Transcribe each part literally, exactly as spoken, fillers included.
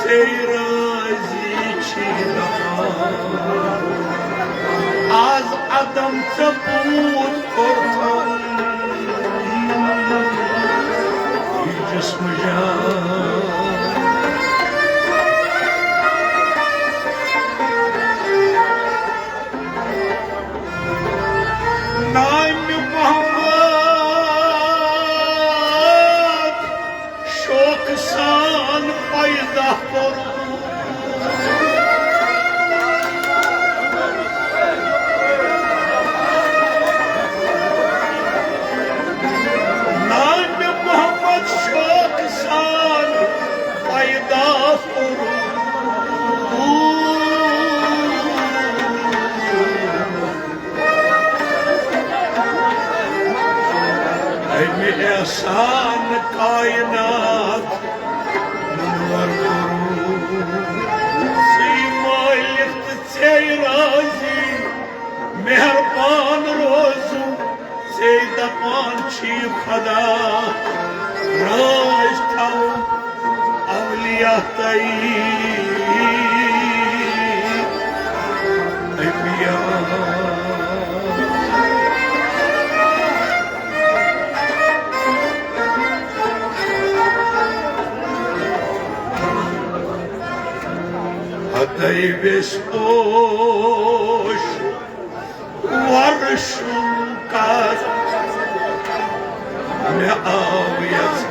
ژے رٲضی چھی دپان۔ از عدم ژےٚ پوٗت کوٚرتھن۔ یہِ جسم جان۔ نامِ محمد شوقہٕ سان پیدا کوٚر۔ نامِ محمد شوقہٕ سان پیدا کوٚر۔ اَمہِ احسان کائنات منور کوٚرُن۔ ژٕے مٲلِک تہٕ ژٕے رٲضی، مہربان روزُن۔ ژے دپان چھی خدا، رٲضۍ تھاوُن اولیاء تئی انبیاء۔ ہتے ویس پوش ورشُن کر، مےٚ آو یژھ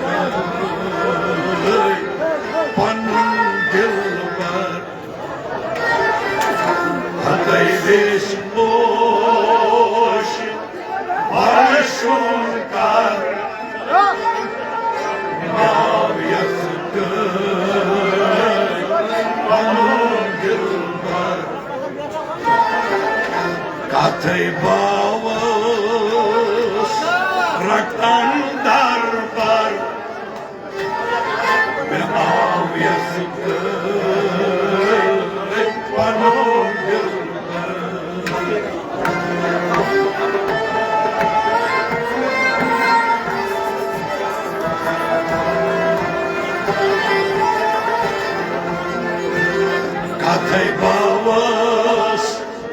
پنُن دلبر۔ ہتے ویس پوش ورشُن کر، مےٚ آو یژھ پنُن دلبر۔ کتھے باوس رٹن دربر، مےٚ آو یژھ پنُن دلبر۔ کتھے باوس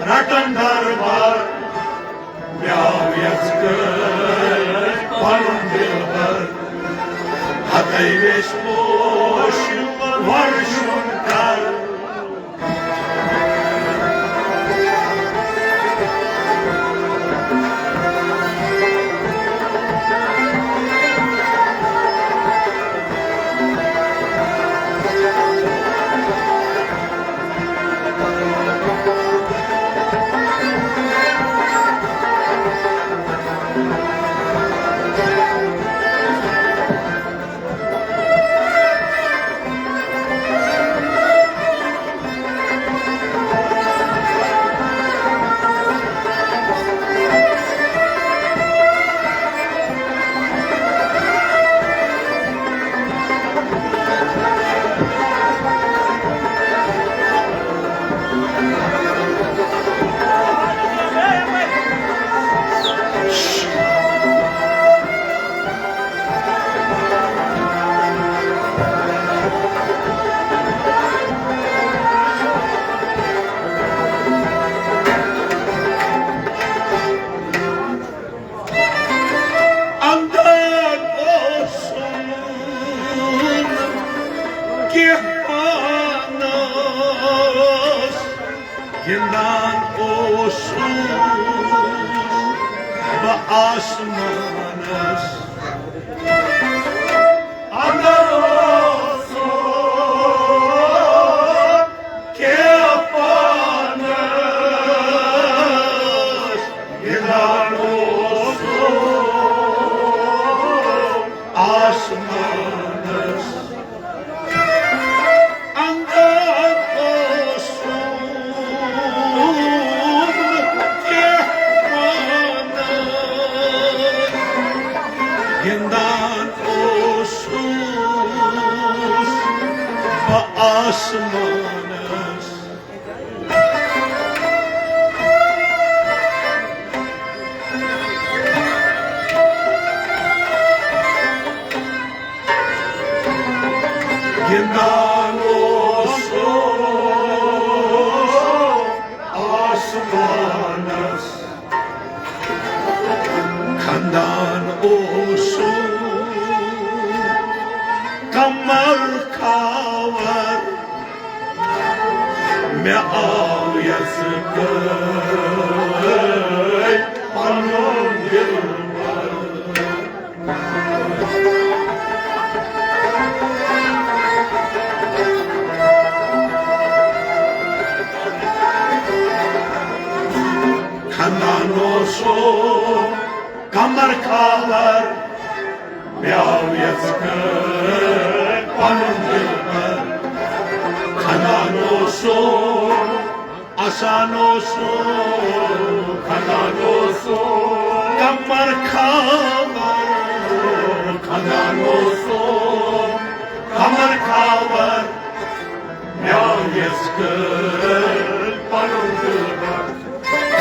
رٹن دربار، مےٚ آو یژھ پنُن دلبر۔ ہتے ویس پوش ورشُن کر۔ اندر اوسُم کینٛہہ پانس، گِنٛدان اوسُس بہٕ آسمانس۔ اندر اوسُم کینٛہہ پانس، گِنٛدان اوسُس آسمانس۔ اندر اوسُم کینٛہہ پانس، گِنٛدان اوسُس بہٕ آسمانس۔ گِنٛدان اوس مر کھاور، مےٚ آو یژھ کٲلۍ پنُن دِلبر۔ خندان اوسُم قمر کھاور، مےٚ آو یژھ کٲلۍ پنُن دِلبر۔ خندان اوسُم، آسان اوسُم، خندان اوسُم قمر کھاور، خندان اوسُم قمر کھاور، مےٚ آو یژھ کٲلۍ پنُن دِلبر۔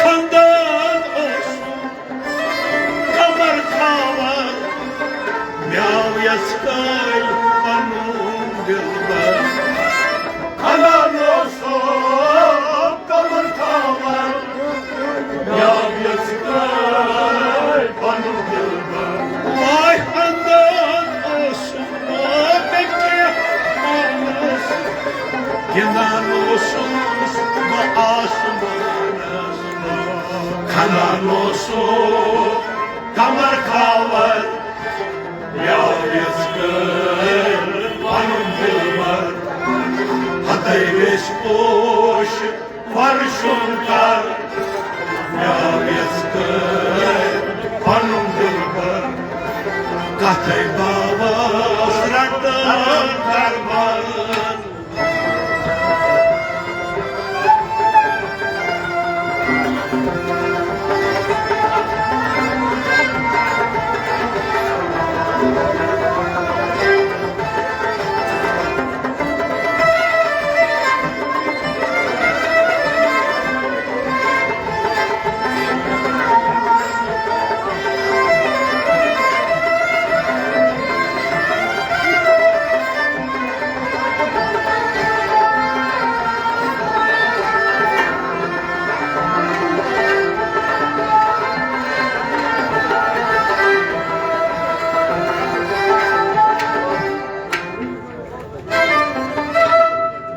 خندان اوسُم قمر کھاور، مےٚ آو یژھ کٲلۍ پنُن دِلبر۔ خندان اوسُم قمر کھاور، مےٚ آو یژھ کٲلۍ پنُن دِلبر۔ واے خندان اوسُم، مےٚ کیٛاہ پانس گِنٛدان اوسُس بہٕ آسمانس۔ کھنان اوسُم قمر کھاور، مےٚ آو یژھ کٲلۍ پنُن دِلبر۔ ہتے ویش پوش فرشُن کر، مےٚ آو یژھ کٲلۍ پنُن دِلبر۔ کتھے باوس رٹان دربار۔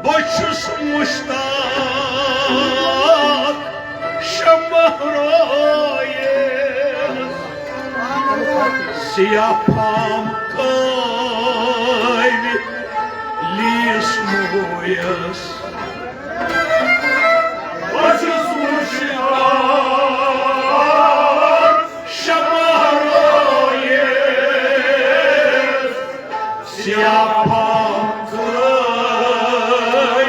بہٕ چھُس مشتاق شمع رویس، سیاہ پھم کٲوِ لیس مویس۔ بہٕ چھُس مشتاق شمع رویس، سیاہ پھم کٲوِ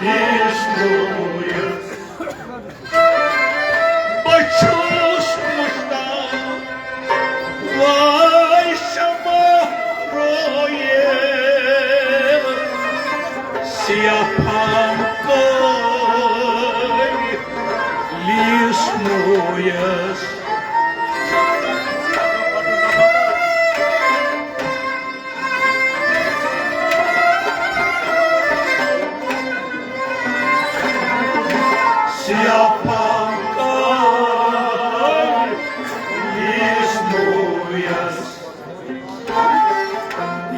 لیس مویس۔ بہٕ چھُس مشتاق وٲے شمع رویس، سیاہ پھم کٲوِ لیس مویس۔ سیاہ پھم کٲوِ لیس مویس۔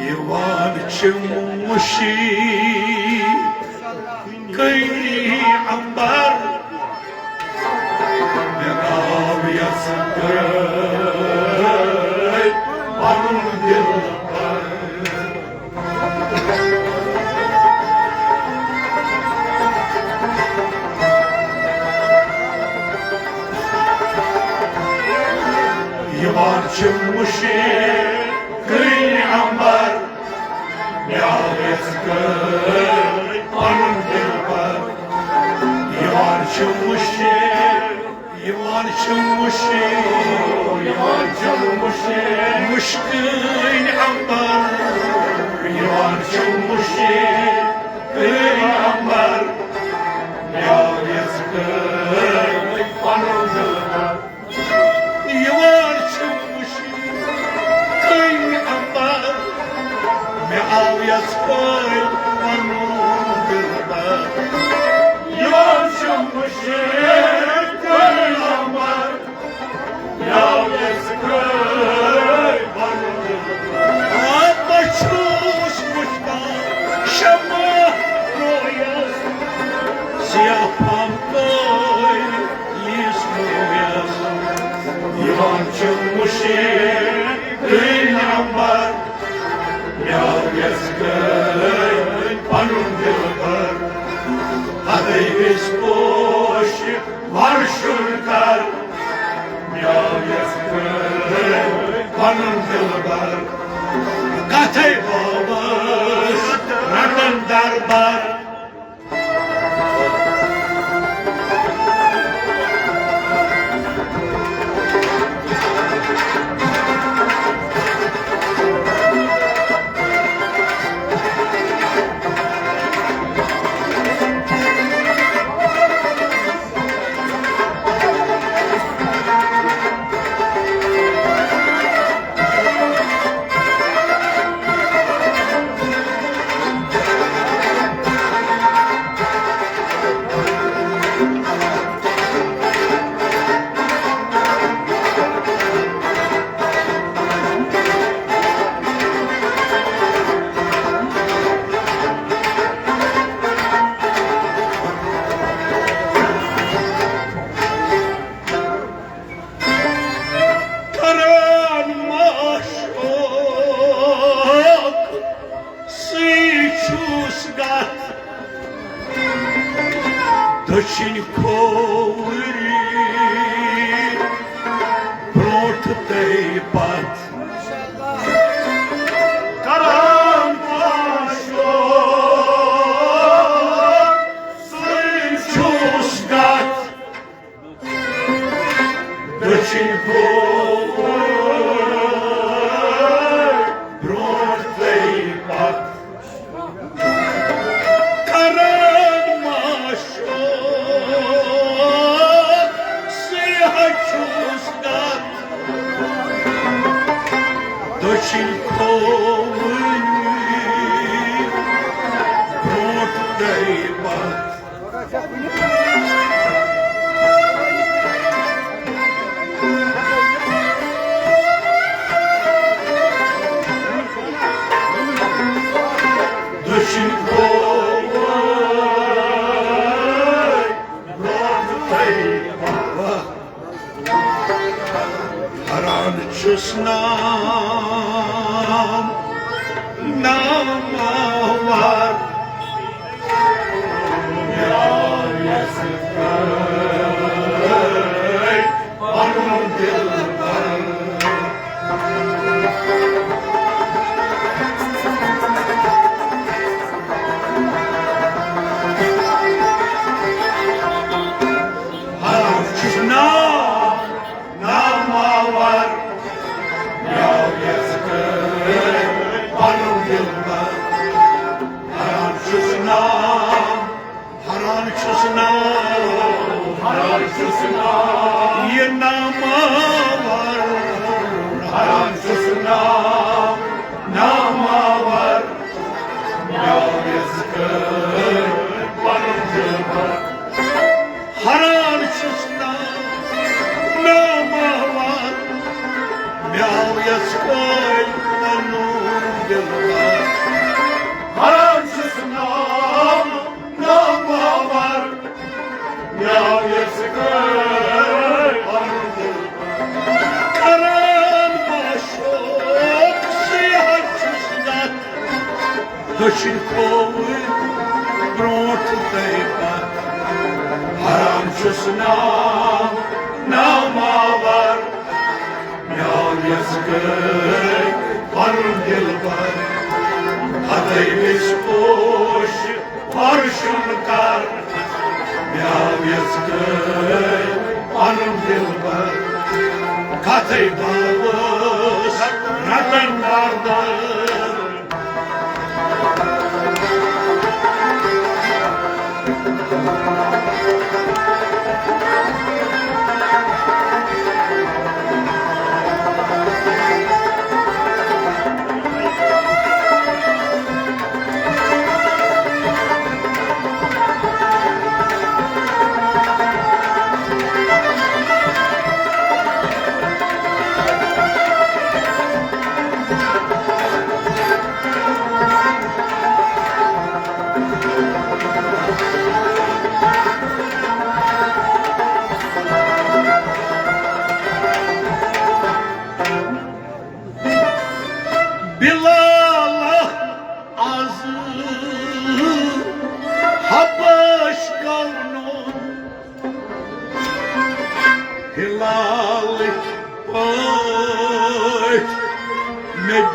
یِوان چھِ مُشِکٕے عنبر، مےٚ آو یژھ کٲلۍ پنُن دِلبر۔ یِوان چھِ مُشِکٕے عنبر، مےٚ آو یژھ کٲلۍ پنُن دِلبر۔ یِوان چھِ مُشِک، یِوان چھِ مُشِک، یِوان چھِ مُشِک، مُشکٕے عنبر۔ یِوان چھِ مُشِکٕے عنبر، مےٚ آو یژھ کٲلۍ پنُن دِلبر۔ یِوان چھِ مُشِکٕے عنبر، مےٚ آو یژھ کٲلۍ پنُن دِلبر۔ یِوان چھِ مُشِکٕے عنبر، مےٚ آو یژھ کٲلۍ پنُن دِلبر۔ آ، بہٕ چھُس پنُن دِلبر، کتھے بابس رٹن دربار۔ کران معشوق سٕے چھُس گتھ، دٔچھِنۍ کھووٕرۍ برونٛٹھ تہٕ پتھ۔ کران معشوق سٕے چھُس گتھ، دٔچھِنۍ کھووُر برونٛٹھ تہٕ پتھ۔ کران معشوق سٕے چھُس گتھ، دٔچھِنۍ کھووُر برونٛٹھ تہٕ پتھ۔ دٔچھِنۍ کھووُر برونٛٹھ تہٕ پتھ۔ کران چھُس نام ناماوار۔ پنُن دِلبر۔ ہران چھُس نام ناماوار، مےٚ آو یژھ کٔرۍ پنُن دِلبر۔ ہران چھُس نام، ہران چھُس نام، ہران چھُس نام۔ یہِ ناماوار۔ ہران چھُس نام ناماوار، مےٚ آو یژھ کٔرۍ پنُن دِلبر۔ ہران چھُس نام ناماوار، مےٚ آو یژھ کٔرۍ پنُن دِلبر۔ ہران چھُس نام ناماوار، مےٚ آو یژھ کٔرۍ پنُن دِلبر۔ کران معشوق سٕے چھُس گتھ، دٔچھِنۍ کھووٕرۍ برونٛٹھ تہٕ پتھ۔ ہران چھُس نام ناماوار، مےٚ آو یژھ کٔرۍ پنُن دِلبر۔ ہتَے وِزِ پوش پرشُن کر، مےٚ آو یژھ کٔرۍ پنُن دِلبر۔ کتھے بابس رٹن دردر۔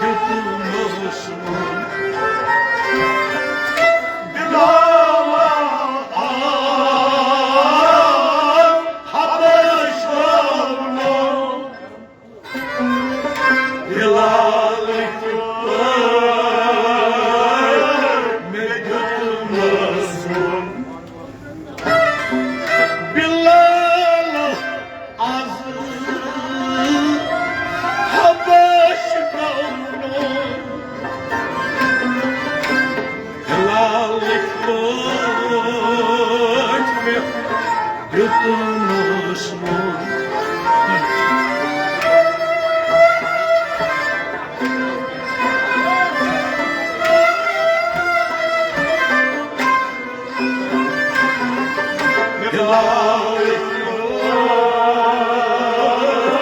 دیُتمَس ووٚن۔ بِلال آو حبشو نوٚو۔ بِلالٕکۍ پٲٹھۍ مےٚ دیُتمَس ووٚن۔ بِلال آز حبش گوٚو نوٚو۔ بِلالٕکۍ پٲٹھۍ مےٚ دیُتمَس ووٚن۔ بِلالٕکۍ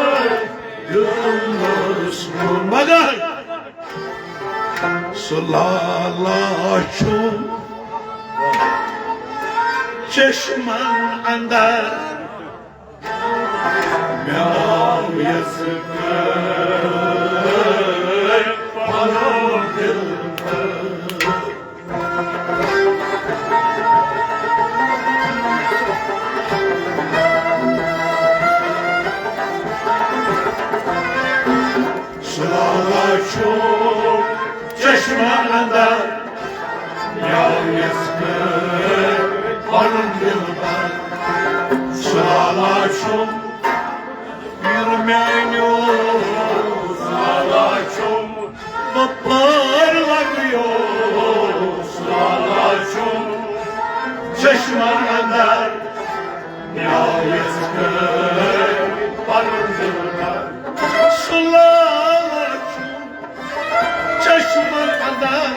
پٲٹھۍ دیُتمَس ووٚن۔ مگر سُہ لالا چھُم چشمن اندر۔ مےٚ آو یَس کٔرۍ پنُن دِل۔ سُہ لالا چھُم چشمن اندر، مےٚ آو یَس کٔرۍ پنُن دِلبر۔ سُہ لالا چھُم پیر میانیو، سُہ لالا چھُم وپار لگیو۔ سُہ لالا چھُم چشمن اندر، مےٚ آو یَس کٔرۍ پنُن دِلبر۔ سُہ لالا چھُم چشمن اندر،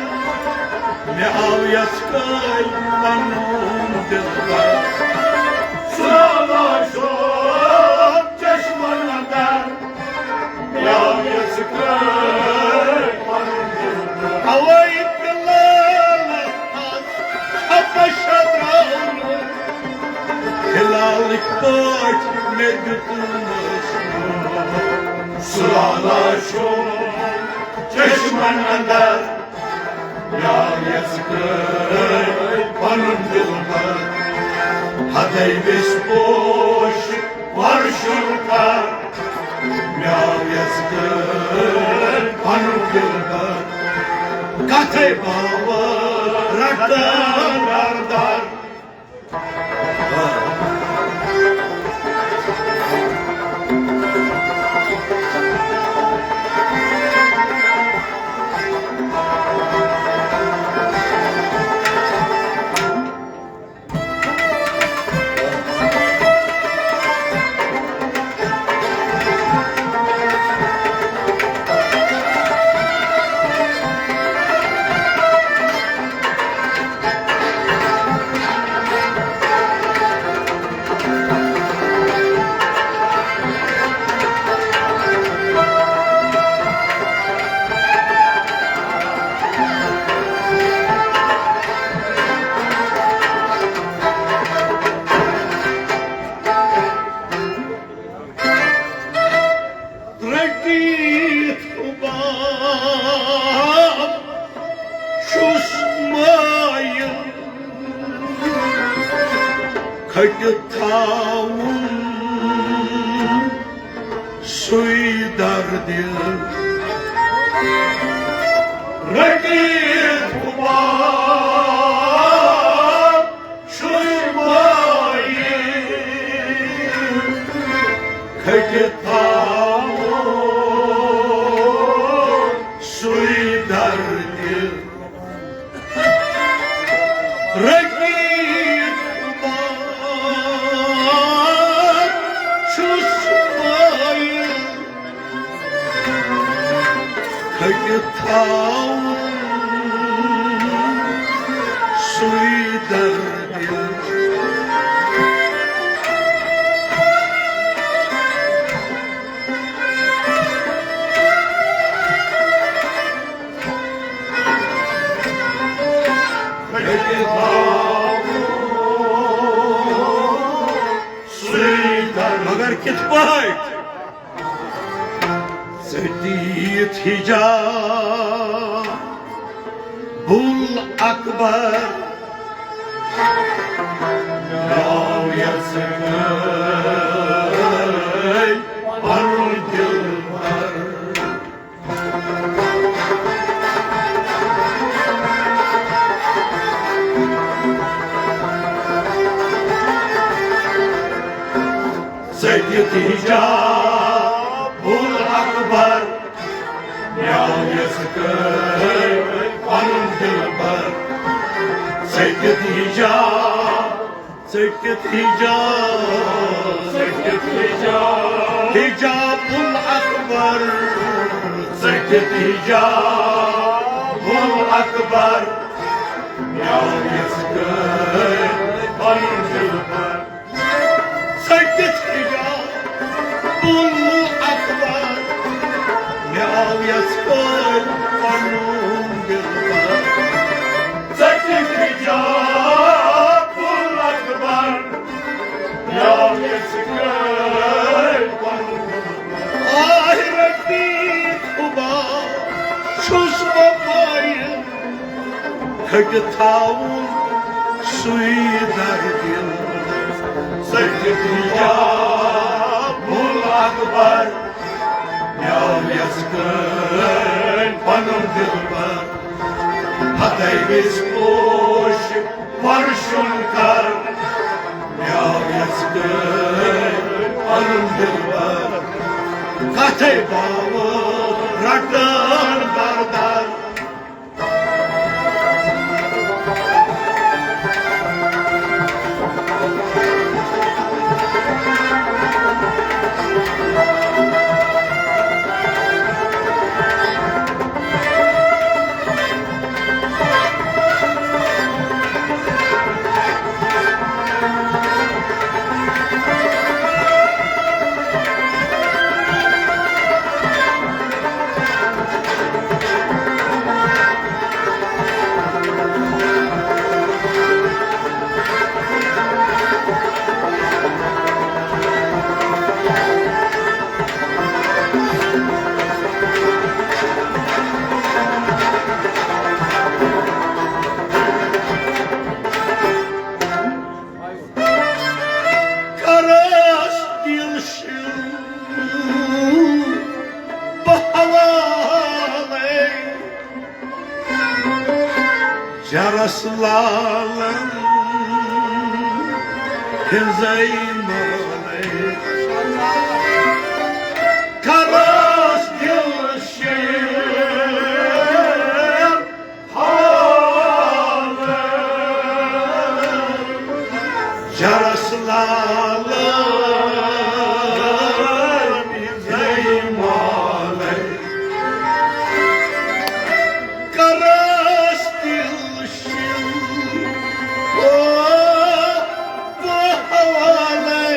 مےٚ آو یَس کٔرۍ پنُن دِلبر۔ سُہ لالا چھُم چشمن اندر، مےٚ آو یَس کٔرۍ پنُن دِلبر۔ اوے بِلال آز حبشہ درٛاونہٕ۔ بِلالٕکۍ پٲٹھۍ مےٚ دیُتمَس۔ سُہ لالا چھُم چشمن اندر، مےٚ آو یَس کٔرۍ پنُن دِلبر۔ ہتے ویس پوش ورشن کر، مےٚ آو یَس کٔرۍ پنُن دِلبر۔ کتھے باوٕ رٹان دردار۔ رٔٹِتھ حُباب چھُس مٲیِل کھٔٹِتھ تھاوُن سُے دردِ۔ رٔٹِتھ حُباب چھُس مٲیِل کھٔٹِتھ تھاوُن سُے دردِ۔ رٔٹِتھ حُباب چھُس مٲیِل کھٔٹِتھ تھاوُن سُے دردِ۔ کھٔٹِتھ تھاوُن سُے دردِ۔ مگر کِتھ پٲٹھۍ؟ ژٕ دِتھ حجابُل اکبر، مےٚ آو یژھ گٔے پنُن دِلبر۔ ژٔٹِتھ حجابُل اکبر، مےٚ آو یژھ گٔے پنُن دِلبر۔ ژٔٹِتھ حجاب، ژٔٹِتھ حجاب، ژٔٹِتھ حجاب۔ حجابُل اکبر، ژٔٹِتھ حجابُل اکبر، مےٚ آو یژھ گٔے پنُن دِلبر۔ ژٔٹِتھ حجابُل اکبر، مےٚ آو یژھ گٔے پنُن دِلبر۔ ژٔٹِتھ حجابُل اکبر، مےٚ آو یژھ گٔے پنُن دِلبر۔ آہ ربی خدا، چھُس بہٕ مایل کھٔٹِتھ تھاوُن سُے در دِل۔ ژٔٹِتھ حجابُل اکبر، مےٚ آو یژھ گٔے پنُن دِلبر۔ ہتے گٔژھۍ پوش پرشُن کر، مےٚ آو یژھ گٔے پنُن دِلبر۔ کتھے باوٕ رٹان در در۔ کرس دِل شِل بہٕ حوالے جرس لالن ہٕنٛزے مالے۔ کرس دِل شِل جرس لالن ہٕنٛزے مالے۔ کرس دِل شِل او بہٕ حوالے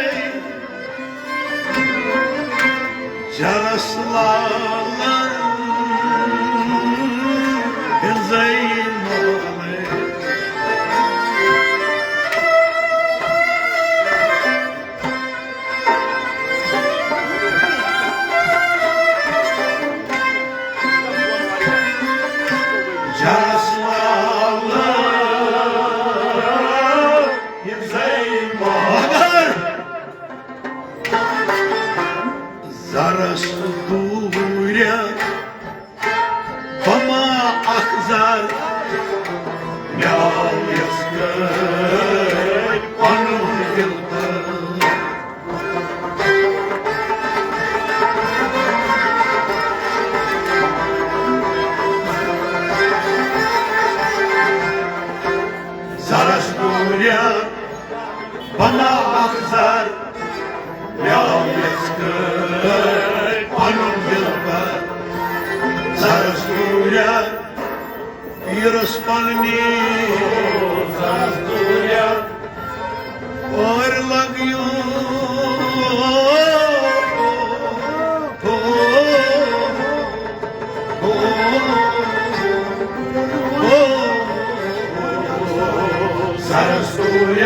جرس لالن ہٕنٛزے مالے۔ جرس لالن ہٕنٛزے مالے۔ زرس دوٗرِ بہٕ ما اکھ زر، مےٚ آو یژھ گٔے پنُن دِلبر۔ زرس دوٗرِ بہٕ ما اکھ زر، مےٚ آو یژھ گٔے پنُن دِلبر۔ زرس دوٗرِ پیٖرس پننہِ زرس دوٗرِ اور لگیو۔ زرس دوٗرِ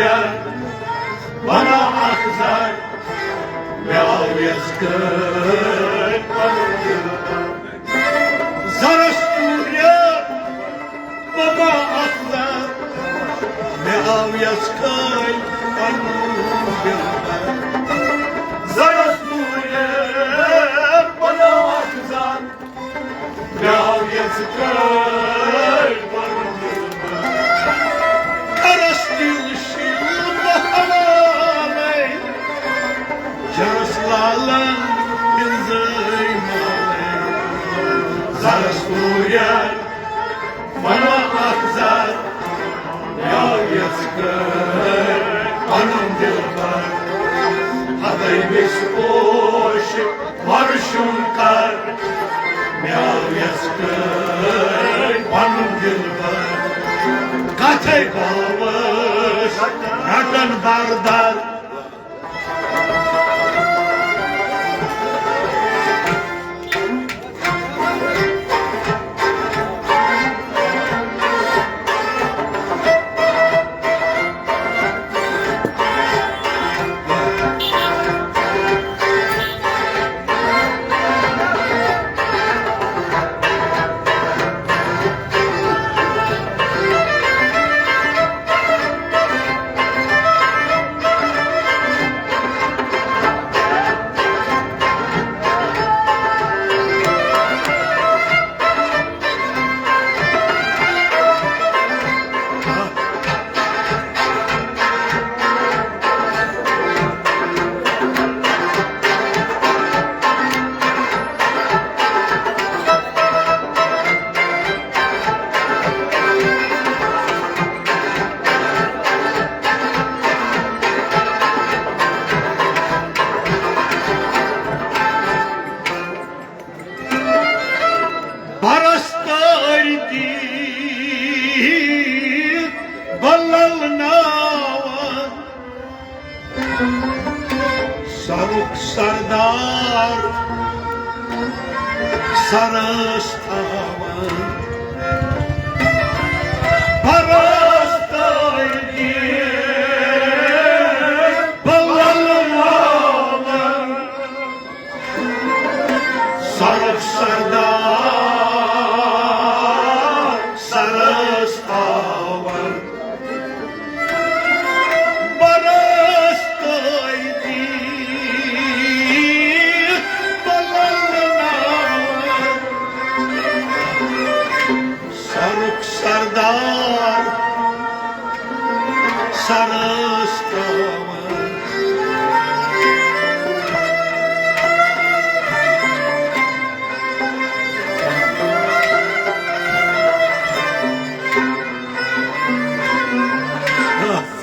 بہٕ ما اکھ زر، مےٚ آو یژھ گٔے پنُن دِل۔ یَس کھٲلۍ پَنُن دِلبر۔ زَرَس نوٗرِیَن بَنٲو اَکھ زَر۔ مےٚ آو یَس کھٲلۍ پَنُن دِلبر۔ کَرَس دِل شِل بہٕ حلالَے۔ چھَس لالَن پِنزَے مالَے۔ زَرَس نوٗرِیَن بَنٲو اَکھ زَر۔ مےٚ آو یَس کھٲلۍ پَنُن دِلبر۔ ہَتَے گٔژھۍ پوش وَرشُن کَر۔ مےٚ آو یَس کھٲلۍ پَنُن دِلبر۔ کَتھَے باوَس رَٹَن بَر بَر۔ پرستار دی بلل ناوان، سرُک سردار سرس تھاوان۔ پرستار دی بلل ناوان، سرُک سردار سرس تھاوان۔ پرستار دی بلل ناوان، سرُک سردار سرس تھاوان۔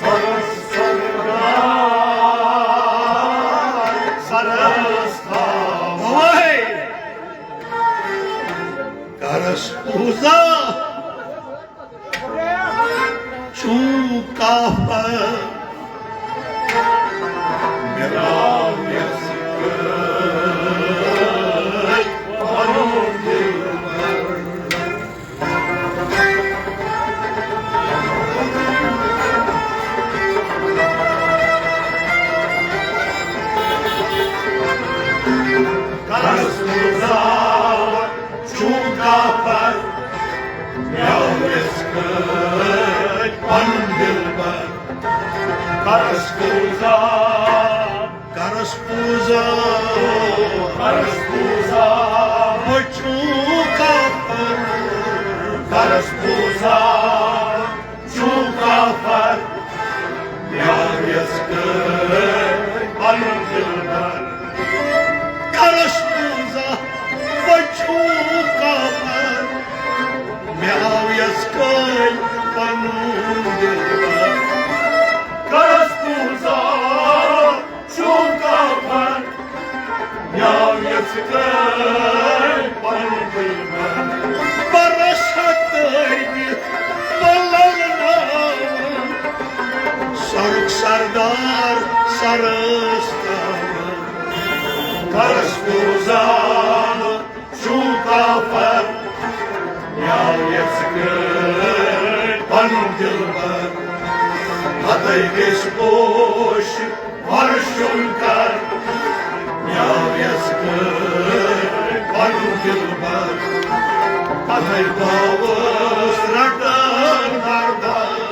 سرس سردار سرس تھاوان۔ کَرَس پوٗزا چون کافر۔ مےٚ آو یَس کھٲلۍ پَنُن دِلبر۔ کَرَس پوٗزا چون کافر، مےٚ آو یَس کھٲلۍ پَنُن دِلبر۔ کَرَس پوٗزا، کَرَس پوٗزا، کَرَس پوٗزا، بہٕ چون کافر۔ کَرَس پوٗزا، چون کافر، مےٚ آو یَس کھٲلۍ پَنُن دِلبر۔ کَرَس پوٗزا، بہٕ چون کافر، مےٚ آو یَس کھٲلۍ پَنُن دِلبر۔ کَرَس پوٗزا، چون کافر، مےٚ آو یَس کھٲلۍ پَنُن دِلبر۔ پرستار دی بلل ناوان، سرُک سردار سرس تھاوان۔ کَرَس پوٗزا چون کافر، مےٚ آو یَس کھٲلۍ پَنُن دِلبر۔ ہَتَے گٔژھۍ پوش وَرشُن کَر، مےٚ آو یَس کھٲلۍ پَنُن دِلبر۔ ہَتَے باوَس رَٹَن بَر بَر۔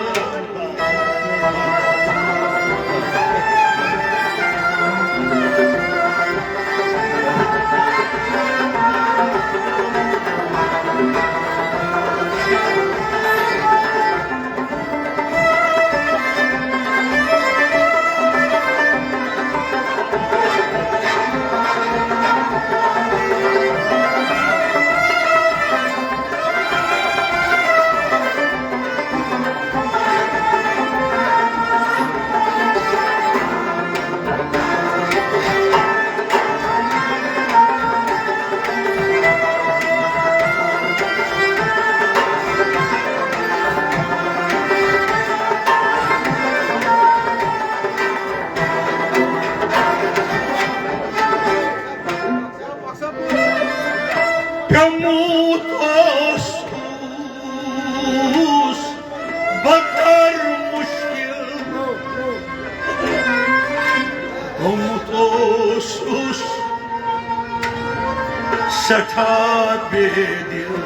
سٮ۪ٹھاہ بے دِل۔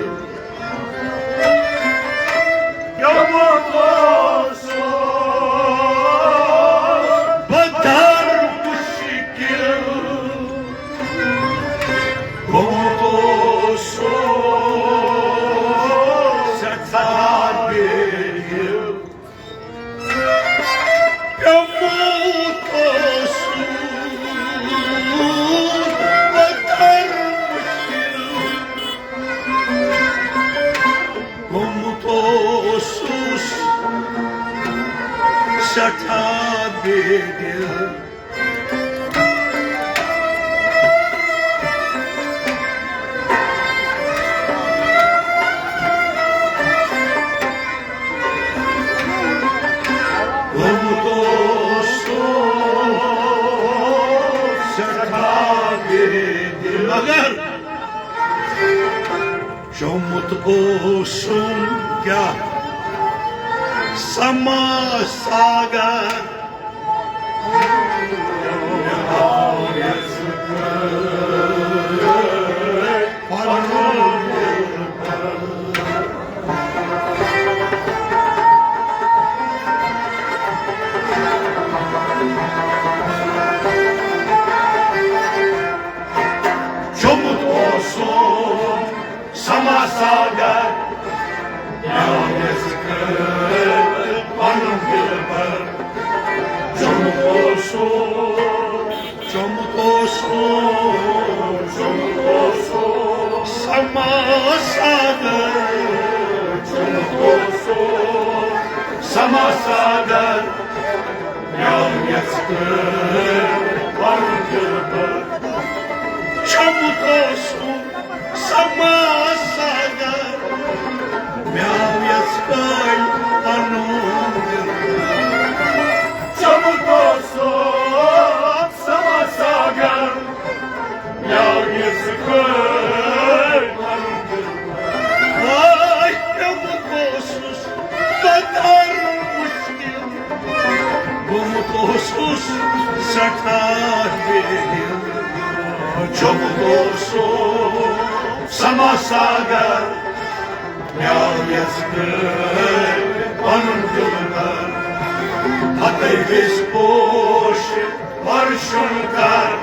گوٚمُت اوسُس بہٕ در مُشکِل۔ گوٚمُت اوسُس سٮ۪ٹھاہ بے دِل۔ پیوٚمُت اوسُس بہٕ در مُشکِل۔ گوٚمُت اوسُس سٮ۪ٹھاہ بے دِل۔ گوٚمُت اوسُس سٮ۪ٹھاہ بے دِل۔ مگر چوٚمُت اوسُم کیٛاہ سما ساگر۔ چوٚمُت اوسُم سما ساگر، مےٚ آو یَژھ کٔرِتھ پنُن دِلبر۔ چوٚمُت اوسُم، چوٚمُت اوسُم، چوٚمُت اوسُم سما ساگر۔ چوٚمُت اوسُم سما ساگر، مےٚ آو یَژھ کٔرِتھ پنُن دِلبر۔ چوٚمُت اوسُم سما ساگر، مےٚ آو یَژھ کٔرِتھ پنُن دِلبر۔ چوٚمُت اوسُم سما ساگر، مےٚ آو یَژھ کٔرِتھ پنُن دِلبر۔ آے پیوٚمُت اوسُس بہٕ در مُشکِل۔ گوٚمُت اوسُس سٮ۪ٹھاہ بے دِل۔ چوٚمُت اوسُم سما ساگر، مےٚ آو یَژھ کٔرِتھ پنُن دِلبر۔ ہتَے وِزِ پوش پرشُن کر،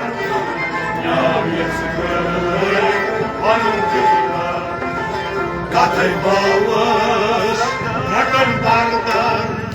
مےٚ آو یَژھ کٔرِتھ پنُن دِلبر۔ کتھے باوس رٹن بردر۔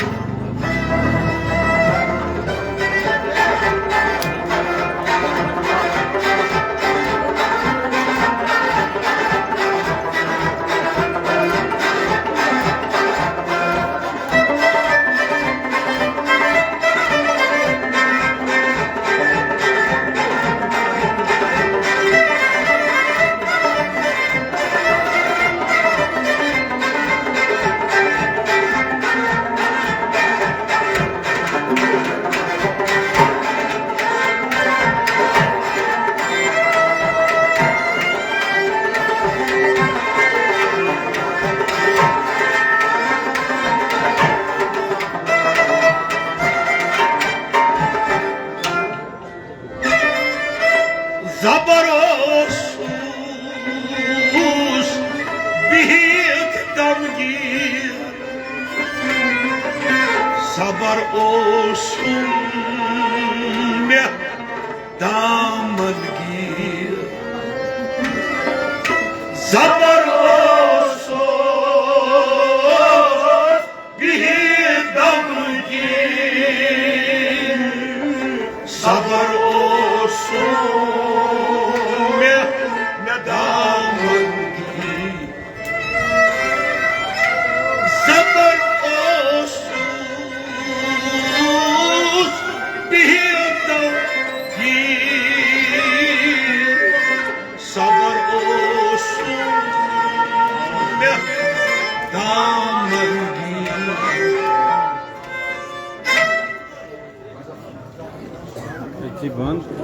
زبر اوسُس بِہِتھ غمگیٖن، زبر اوسُم مےٚ دامن گیٖر۔ زبر اوسُس بِہِتھ غمگیٖن، زبر اوسُم مےٚ، مےٚ دامن گیٖر۔ زبر اوسُس بِہِتھ غمگیٖن، زبر اوسُم مےٚ دامن گیٖر۔ أتی بنٛد۔